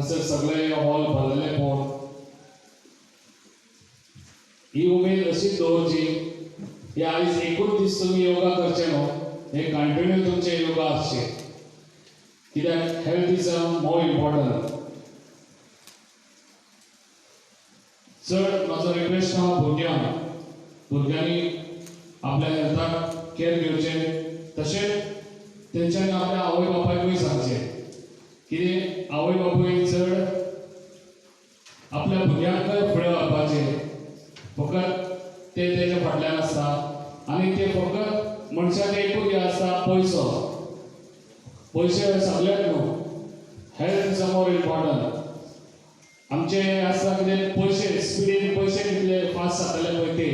हांगसर सगळे हॉल भरलेले पळोवन ही उमेद अशीच दवरची की आयज एकूच दीस तुमी योगा करचे न्हू, हे कंटिन्यू तुमचे योगा आसचे, कित्याक health is a more important. चड म्हाजो रिक्वेस्ट आहा भुरग्यांक, भुरग्यांनी आपल्या हेल्थाक केअर घेवचें, तशेंच तेंच्यांनी आपल्या आवय बापायकूय सांगचें. कितें आवय बापूय चड आपल्या भुरग्यांकय फुडें व्हरपाचें, फकत ते तेज्या फाटल्यान आसता आनी ते फकत मनशाचें एकूच हें आसता, पयसो. पयशे सगळ्याक न्हू, health is a more important. आमचें आसता कितें पयशे स्पिडीन पयशे कितले फास्ट जातले पळय ते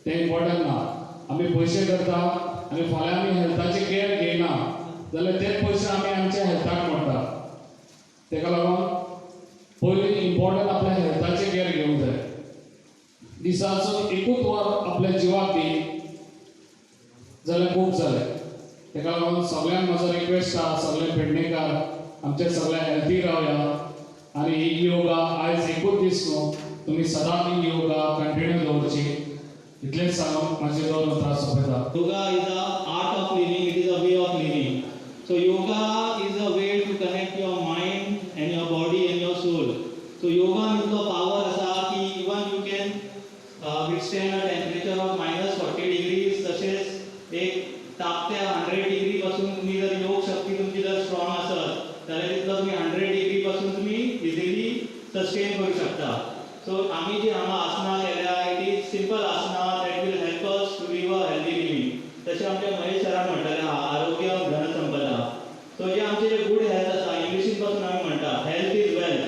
तें इम्पॉर्टंट ना. आमी पयशे करता आनी फाल्यां आमी हेल्थाची केअर घेयना जाल्यार तेच पयशे आमी आमच्या हेल्थाक मोडटा. तेका लागून पयलीं इम्पॉर्टंट आपल्या हेल्थाची केअर घेवंक जाय. दिसाचो एकूच वर आपल्या जिवाक दी जाल्यार खूब जालें. तेका लागून सगळ्यांक म्हाजो रिक्वेस्ट आहा, सगळे पेडणेकार आमचे सगळे हेल्थी रावया आनी ही योगा आयज एकूच दीस न्हू, तुमी सदांच ही योगा कंटिन्यू दवरची. इतलेंच सांगून म्हाजे दोन उतरां सोंपयता. Yoga is a art of living, it is a way of living. So yoga is a way to connect your mind and your body and your soul. So yoga इतलो power आसा की even you can withstand a temperature of -40 degrees, तशेंच एक तापत्या 100 degree पासून तुम्ही जर योग शक्ती तुमची जर स्ट्रॉंग आसत जाल्यार तितलो तुम्ही 100 डिग्री पासून तुम्ही इझिली सस्टेन करू शकता. सो आमी जी हांगा आसनां केल्या, it is simple asana that will help us to live a healthy living. तशें आमच्या महेश सरान म्हणटाले आहा, आरोग्य धनसंपदा. सो जे आमचे जे गुड हेल्थ आसा, इंग्लिशीन पासून आमी म्हणटा हेल्थ is wealth.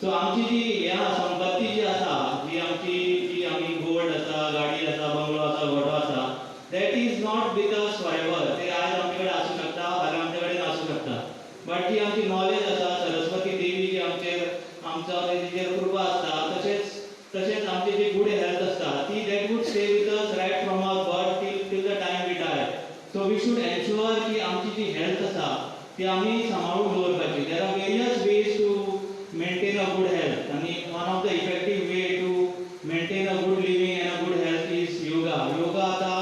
सो आमची जी हें आहा, संपत्ती जी आसा, जी आमची जी आमी गोल्ड आसा, गाडी आसा, बंगलो आसा, गोठो आसा, that is not with us forever. ते आयज आमचे कडेन आसूं शकता, फाल्यां आमचे कडेन नासूं शकता. बट जी आमची नॉलेज आसा, सरस्वती देवी जी आमचेर आमचो तिचेर कृपा आसता, तशेंच तशेंच आमची जी गुड हेल्थ आसता ती that would stay with us right from our birth till the time we die. So we should ensure की आमची जी हेल्थ आसा ती आमी सांबाळून दवरपाची. There are various ways to maintain a good health आनी one of the effective way to maintain a good living and a good health is yoga. Yoga आतां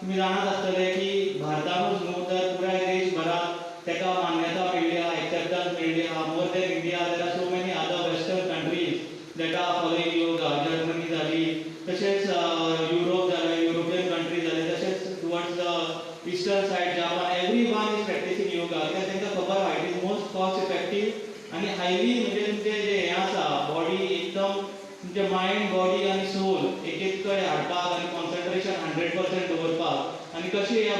तुमी जाणात आसतले की भारतानूच न्हू तर पुराय देशभरात ताका मान्यता मेळ्ळी आहा, एक्सेप्टन्स मेळ्ळी आहा. More than India, there are so many other western countries that are following yoga. Germany जाली, तशेंच युरोप जालें, युरोपियन कंट्री जाले, तशेंच towards the eastern side Japan, everyone is practicing yoga, कित्याक तांकां खबर आहा it is most cost effective आनी हायली म्हणजे तुमचें जें हें आसा बॉडी एकदम तुमचें मायंड, बॉडी आनी सोल एक एक कडेन हाडपाक आनी कॉन्सन्ट्रेशन 100% दवरपाक आनी कशें ह्या